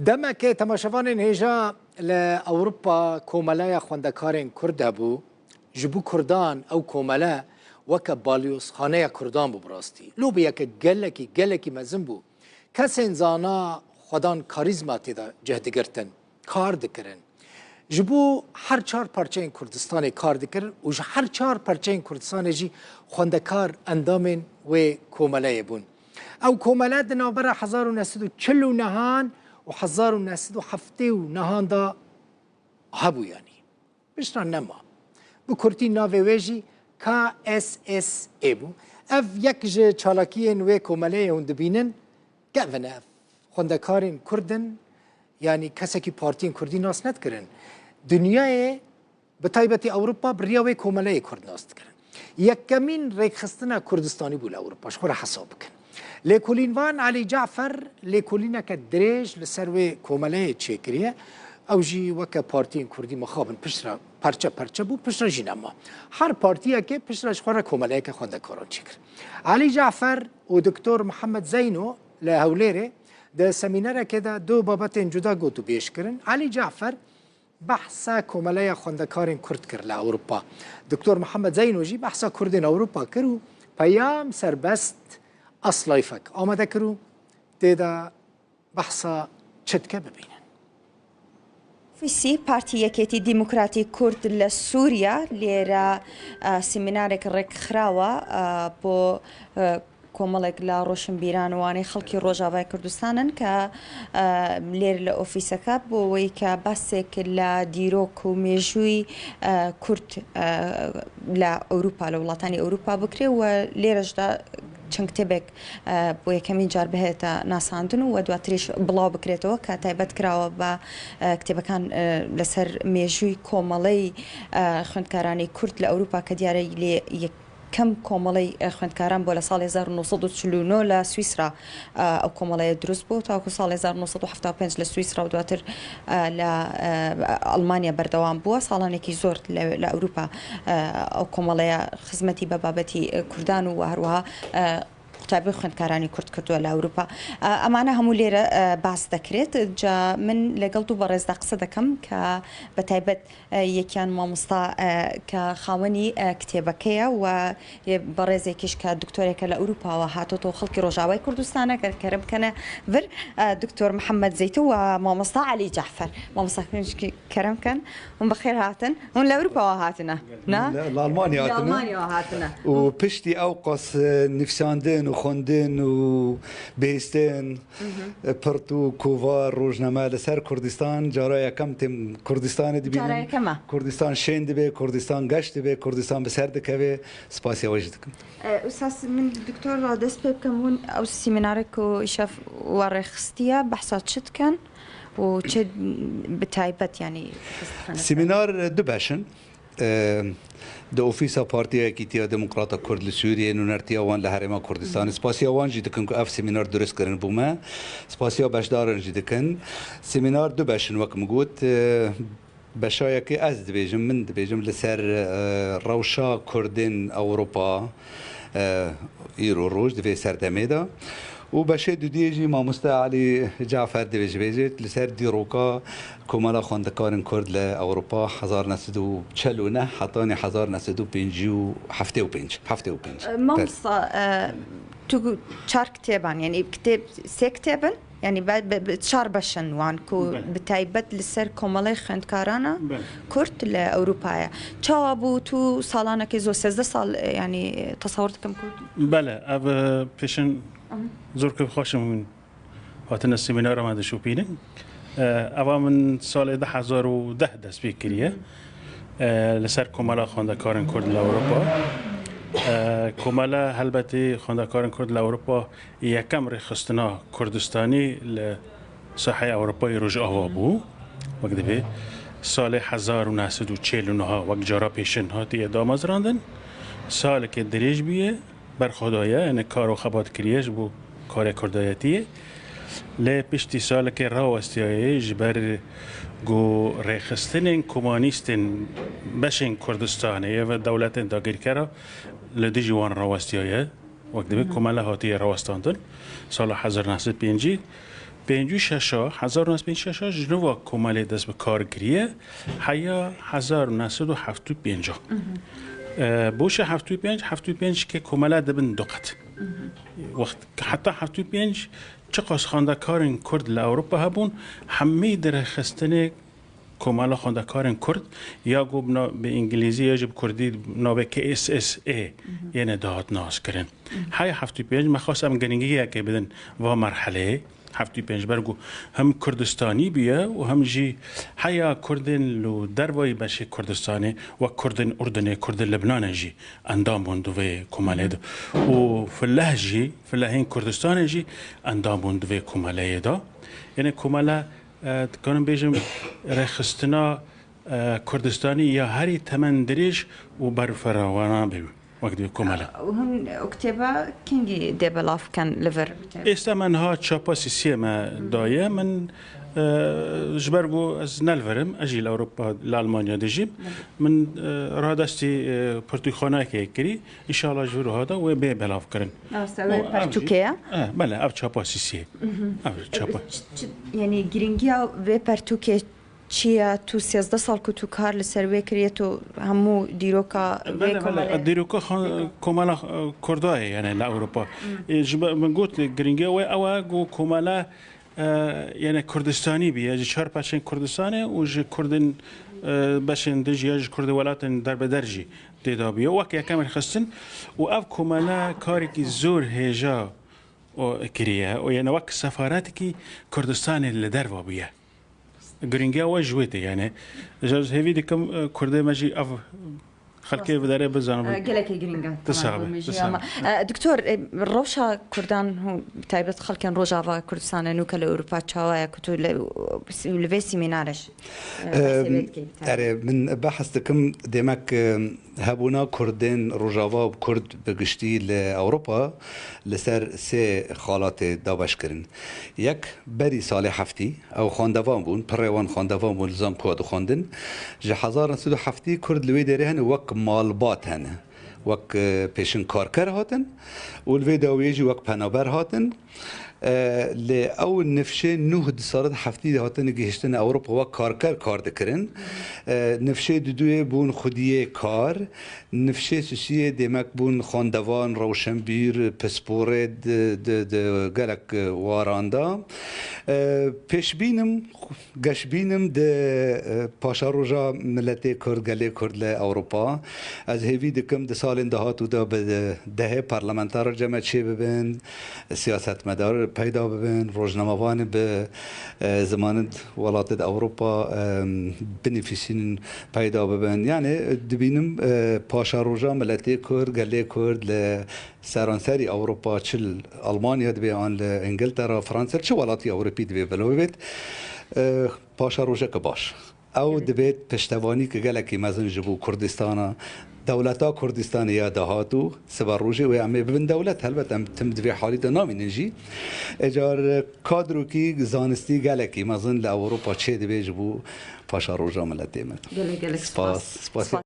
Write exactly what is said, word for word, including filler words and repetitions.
Demekê temaşevanên hêja li Ewropa komeleya xwendekarên Kurd hebû. Ji bo Kurdan ew komele weke balyozxaneya Kurdan bû bi rastî. Lobiyeke gelekî, gelekî mezin bû. Kesên zana xwedan karîzma tê de cih digirtin, kar dikirin. Ji bo her çar parçeyên Kurdistanê kar dikirin û ji her çar parçeyên Kurdistanê jî xwendekar endamên wê komeleyê bûn. Ew komele di navbera hezar û neh sed û çil û nehan û hezar û neh sed û heftê û nehan de hebû, yanî piştre nema. Bi kurtî navê wê jî K S S A bû. Ev yek ji çalakiyên wê komeleyê hûn dibînin, kevin ev. Xwendekarên Kurd in, yanî kesekî partiyên Kurdî nas nedikirin. Dinyayê, bi taybetî Ewropa, bi riya wê komeleyê Kurd nas dikirin. Yekemîn rêkxistina Kurdistanî bû li Ewropa, ji xwe re hesab bikin. Lêkolînvan Elî Cafer lêkolîneke dirêj li ser wê komeleyê çêkiriye. Ew jî weke partiyên Kurdî mixabin piştre parçe parçe bû, piştre jî nema. Her partiyekê piştre ji xwe re komeleyeke xwendekaran çêkir. Elî Cafer û Doktor Mihemed Zeyno li Hewlêrê di semînerekê de du babetên cuda gotûbêj kirin. Elî Cafer behsa komeleya xwendekarên Kurd kir li Ewropa. Doktor Mihemed Zeyno jî behsa Kurdên Ewropa kir û peyam serbest Aslayfek amade kir û tê de behsa çi dike, bibînin. Ofîsî Partî Yekêtî Demokratî Kurd li Sûriya lêre, e, semînarek rêkxirawa, e, bo, e, komelek لە ڕۆشنبیران وانەی خەڵکی ڕۆژاوای کوردستانن کە، ئە، لێر لە ئۆفیسەکە بۆ ئەوەی کە باسێک لە دیرۆک و مێژووی، ئە، کورد، ئە، لە ئەوروپا، لە وڵاتانی ئەوروپا بکرێ و لێرەشدا چەند کتێبێک، ئە، بۆ یەکەمین جار بهێتە ناساندن و دواتریش بڵاو بکرێتەوە کە تایبەت کراوە بە، ئە، کتێبەکان، ئە، لەسەر مێژووی کۆمەڵەی، ئە، خوێندکارانی کورد لە ئەوروپا کە دیارە لێ یەک کەم کۆمەڵەی، ئە، خوێندکاران بۆ لە ساڵی هەزار و نۆ سەد و چل و نۆ لە سویسرا، ئە، ئەو کۆمەڵەیە دروست بوو، تاوەکو ساڵی هەزار و نۆ سەد و حەفتا و پێنج لە سویسرا و دواتر، ئە، لە، ئە، ئەڵمانیا بەردەوام بووە. ساڵانێکی زۆر لە، لە ئەوروپا، ئە، ئەو کۆمەڵەیە خزمەتی بە بابەتی، ئە، کوردان و هەروەها، ئە، قوتابی خوێندکارانی کورد کردووە لە ئەوروپا. ئە، ئەمانە هەموو لێرە، ئە، باس دەکرێت. جا من لەگەڵ دوو بەڕێزدا قسە دەکەم کە بە تایبەت، ئە، یەکیان مامۆستا، ئە، کە خاوەنی، ئە، کتێبەکەیە و بەڕێزێکیش کە دکتۆرێکە لە ئەوروپاوە هاتۆتەوە خەڵکی ڕۆژاوای کوردستانە، کە کەرم بکەنە ڤر، ئە، دکتۆر محەممەد زەیتو و مامۆستا عەلی جەعفەر. مامۆستا کەرم بکەن. هون بەخێر هاتن. هون لە ئەوروپاوە هاتنە، نا؟ لە، لە ئەڵمانیا لە هاتنە. ئەڵمانیاوە هاتنە. و پشتی ئەو قەس، ئە، نویساندن و خوندن و بێستن، ئە، پڕت و کۆڤار، ڕۆژنامە لەسەر کوردستان، جارا یەکەم تێم کوردستانە دبینم. جارا یەکەمە. کوردستان شێن دبێ، کوردستان گەشت دبێ، کوردستان بەسەر دکەوێ. سپاسی ئەوەش دکم. ئە، ئوستاز، من دکتۆر ڕا دەست پێ بکەم، هون ئەو سیمینارێک و ئیشە وە ڕێخستیە، بەحسا چ دکەن و چ بە تایبەت، یعنی، سیمینار دو بەشن. ئە، دە ئۆفیسا پارتیە یەکیتیە دموکراتا کورد لە سووریە، نونەرتیە وان لە هەرێما کوردستان. سپاسیا وان جی دکن کو ئەف سیمینار درست کردن بوومە. سپاسیا بەشدارن جی دکن. سیمینار دو بەشن وەک من گوت. ئە، بەشایەکی ئەز دبێژم، من دبێژم لەسەر، ئە، ڕەوشا کوردین ئەوروپا، ئە، ئیرۆ ڕۆژ دبێ سەردەمێدا. و بەشێ دودیێژی مامۆستا عەلی جعفەر دبێژ بێژێت لەسەر دیڕۆکا کۆمەڵە خوێندکارن کورد لە ئەوروپا هەزار نەسد و چل و نه هەتانی هەزار نەسد و پێنج و حەفتێ و پێنج، حەفتێ و پێنج. ئە، مامۆستا، ئە، تو چار کتێبان، یعنی کتێب، سێ کتێبن؟ یعنی بە، بە، بە چار بەشن وان کو بە تایبەت لەسەر کۆمەڵەی خوێندکارانە کورد لە ئەوروپایە. چاوا بوو تو ساڵانەکەی زۆر سێزدە ساڵ، یعنی تەسەور دکەم کو بەڵێ، ئەو، ئە، پێشن زۆر کە خۆشم هاتنە سیمینارەمان دەشوپینن. ئە، ئەوە من ساڵێ دە هەزار و دە دەست پێ کریە. ئە، لەسەر کۆمەڵە خوێندکارن کورد لە ئەوروپا. ئە، کۆمەڵە هەلبەتی خوێندکارن کورد لە ئەوروپا یەکەم ڕێخستنا کوردستانی لە ساحەی ئەوروپای ڕۆژاوا بوو. وەک دەبێ ساڵی هەزار و نەسد و چل و نه وەک جارا پێشن هاتیە دامەزراندن. ساڵێکی درێژ بووە، بەرخۆدایە، یعنی کار و خەبات کریەش بوو کارێ کوردایەتیە. لێ پشتی ساڵێکی ڕاوەستیایە، ji ber ku rêxistinên komanîstên beşên Kurdistanê ye ve dewletên dagirkera li dijî wan rawestiyaye. Wek dibê komele hatiye rawestandin. Sala hezar neh sed pêncî, pêncî û şeş, hezar û neh sed pêncî û şeş ji nû ve komelê dest bi kar kiriye, heya hezar û neh sed û heft û pênc. E, bo şe heft û pênc, heft û pênc ke komele dibin du qet. Wext, heta heft û pênc çiqas xwendekarên Kurd li Ewropa hebûn, hemî di rêxistinê komela xwendekarên Kurd, ya ku bi na-, bi îngilîzî ya jî bi kurdî navê K S S A yene dihat naskirin. Heya heft û pênc me xwest em giringiyekê bidin va merheleyê. Heft û pênc ber ku hem Kurdistanî bûye û hem jî heya Kurdên li dervayî beşê Kurdistanê, wek Kurdên Urdunê, Kurdên Libnanê jî endam bûn di vê komelê de. Û fileh jî, filehên Kurdistanê jî endam bûn di vê komeleyê de. Yene komele, e, dikarim bêjim, rêxistina, e, Kurdistanî ya herî temendirêj û berfirehwana bû wek di vê komele. Û hûn ew kitêba kengî dê belav bikin li vir? Êsta me niha çapa sîsiyê me daye. Min, e, ji ber ku ez ne li vir im, ez jî li Ewropa, li Almanya dijîm. Min, e, radestî, e, pirtûkxaneyekê kirî. Înşallah ji vir wiha de wê bê belavkirin. Ew se wê pertûkê ye? E, bele, ev çapa sîsiyê. Ev çapa. Ç-, ç-, yanî girîngiya vê pertûkê çi ye? Tu sêzdeh sal ku tu kar li ser wê kiriye, tu hemû dîroka vê Bele, bele, komelê dîroka xwe-, komela, e, Kurda ye, yani li Ewropa. E, ji be-, min got, girîngiya wê ew e ku komela, e, yani Kurdistanî bûye, ji çar parçeyên Kurdistanê û ji Kurdên, e, beşên din jî ya ji Kurdên welatên derbeder jî tê de bûye. Wek yekem xistin û ev komela karekî zor hêja o kiriye û yani wek sefaretekî Kurdistanê li derva bûye. Girîngiya we ji wê tê, yani. Ez hêvî dikim, e, Kurdê me jî ev xelkê bi derê bizanibin. E, gelekî girîng e. Tu sax be, tu sax be. E, Doktor, e, rewşa Kurdan û bi taybet xelkên Rojava Kurdistanê nû ke li Ewropa çawa ye ku tu li, li vê semînarê jî, e, behsê wê dikî? Erê, min behs dikim, demek, e, hebûna Kurdên Rojava û Kurd bi giştî li Ewropa li ser sê xalatê dabeş kirin. Yek, berî salê heftî, ew xwendevan bûn, pirê wan xwendevan bûn, li zankoya dixwendin. Ji hezar neh sed û heftî Kurd li wê derê hene, wek malbat hene, wek, e, pêşin karker hatin û li vê dawiyê jî wek penaber hatin. E, lê ew nifşê nûh di sala heftî de hatine gihiştine Ewropa wek karker kar dikirin. E, nifşê duduyê bûn xwediyê kar, nifşê sisiyê demek bûn xwendevan, rewşenbîr, pisporê di, di, di gelek waran de. E, pêşbînim, geşbînim di, e, paşeroja miletê Kurd, gelê Kurd li Ewropa. Ez hêvî dikim di salên dahatû de bi dehê parlamenter cem çê bibin, siyasetmedar peyda bibin, rojnamevan bi, e, zimanên welatê di Ewropa, e, binivîsînin peyda bibin. Yani, e, dibînim, e, paşeroja miletê Kurd, gelê Kurd li seranserî Ewropa, çi li Almanya dibe, an li Îngiltera, Fransa, çi welatî Ewropî dibe velo bibêt, e, paşerojeke baş. Ew dibêt piştevanî ki gelekî mezin ji bo Kurdistana, dewleta Kurdistanê ya dahatû, sibe rojê wê em ê bibin dewlet. Helbet em tim di vê halî de namînin jî. Ecar kadrokî zanistî gelekî mezin li Ewropa çê dibe ji bo paşeroja miletê me. Gelek, gelek spas. Spas. Spas.